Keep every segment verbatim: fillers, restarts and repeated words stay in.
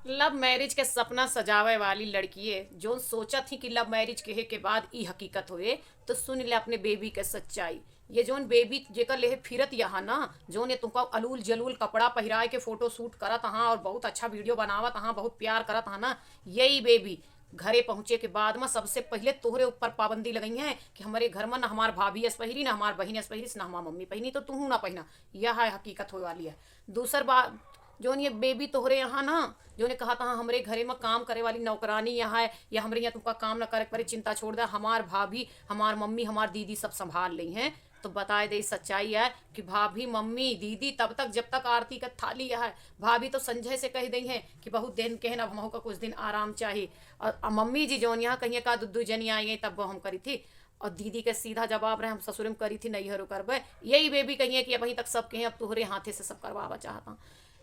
लव मैरिज के सपना सजावे वाली लड़किए जौन सोचत ही कि लव मैरिज कहे के बाद ई हकीकत होए, तो सुन ले अपने बेबी के सच्चाई। ये जौन बेबी जेकर लेहे फिरत यहाँ ना, जौन ये तुमका अलूल जलूल कपड़ा पहिराए के फोटो शूट करत हाँ और बहुत अच्छा वीडियो बनावत हाँ, बहुत प्यार करत हाँ ना, यही बेबी घरे पहुँचे के बाद में सबसे पहिले तोहरे ऊपर पाबंदी लगइहैं कि हमरे घर में ना हमार भाभी अस पहिरी, ना हमार बहिन अस पहिरी, ना हमार मम्मी पहिनी, तो तुहूँ ना पहिना। यह है हकीकत होए वाली है। दूसर बात, जौन ये बेबी तोहरे यहाँ ना, जौन ये कहत हाँ हमरे घरे में काम करे वाली नौकरानी यहाँ है या हमरे यहाँ तुमका काम ना करे के पड़े, चिंता छोड़ दे, हमार भाभी, हमार मम्मी, हमार दीदी सब संभाल लेइहैं। तो बताए दे सच्चाई है कि भाभी, मम्मी, दीदी तब तक जब तक आरती का थाली है, भाभी तो संझे से कह देइहैं कि बहुत दिन के हैं, अब हमहू का कुछ दिन आराम चाही। और, और मम्मी जी जौन यहाँ कहिए का दू दू जनी आई गई तब वो हम करी थी। और दीदी के सीधा जवाब रहे, हम ससुर में करी थी, नैहरो करबे। यही बेबी कहिए कि अबहीं तक सब कहें, अब तोहरे हाथे से सब करवावा चाहत हूँ।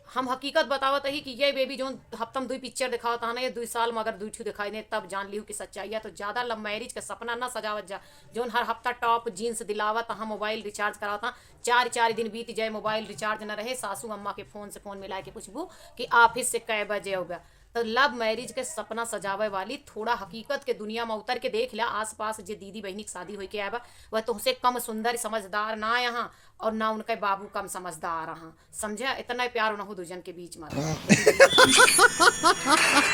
हम हकीकत बतावत ही कि ये बेबी जौन हफ्ता में दुई पिक्चर दिखावत है ना, ये दुई साल में अगर दुई ठू दिखाई दे तब जान लिहू कि सच्चाई है। तो ज्यादा लव मैरिज का सपना ना सजावत जा। जौन हर हफ्ता टॉप जींस दिलावत हाँ, मोबाइल रिचार्ज करावत हाँ, चार चार दिन बीत जाए मोबाइल रिचार्ज न रहे, सासू अम्मा के फोन से फोन मिला के पूछबू कि ऑफिस से कै बजे अउबा। तो लव मैरिज के सपना सजावे वाली थोड़ा हकीकत के दुनिया में उतर के देख ल्या, आसपास जे दीदी बहिनी के शादी होई के आए बा, वह तुमसे कम सुंदर समझदार ना यहाँ और ना उनके बाबू कम समझदार हाँ। समझे? इतना प्यार उनहु दू जन के बीच में।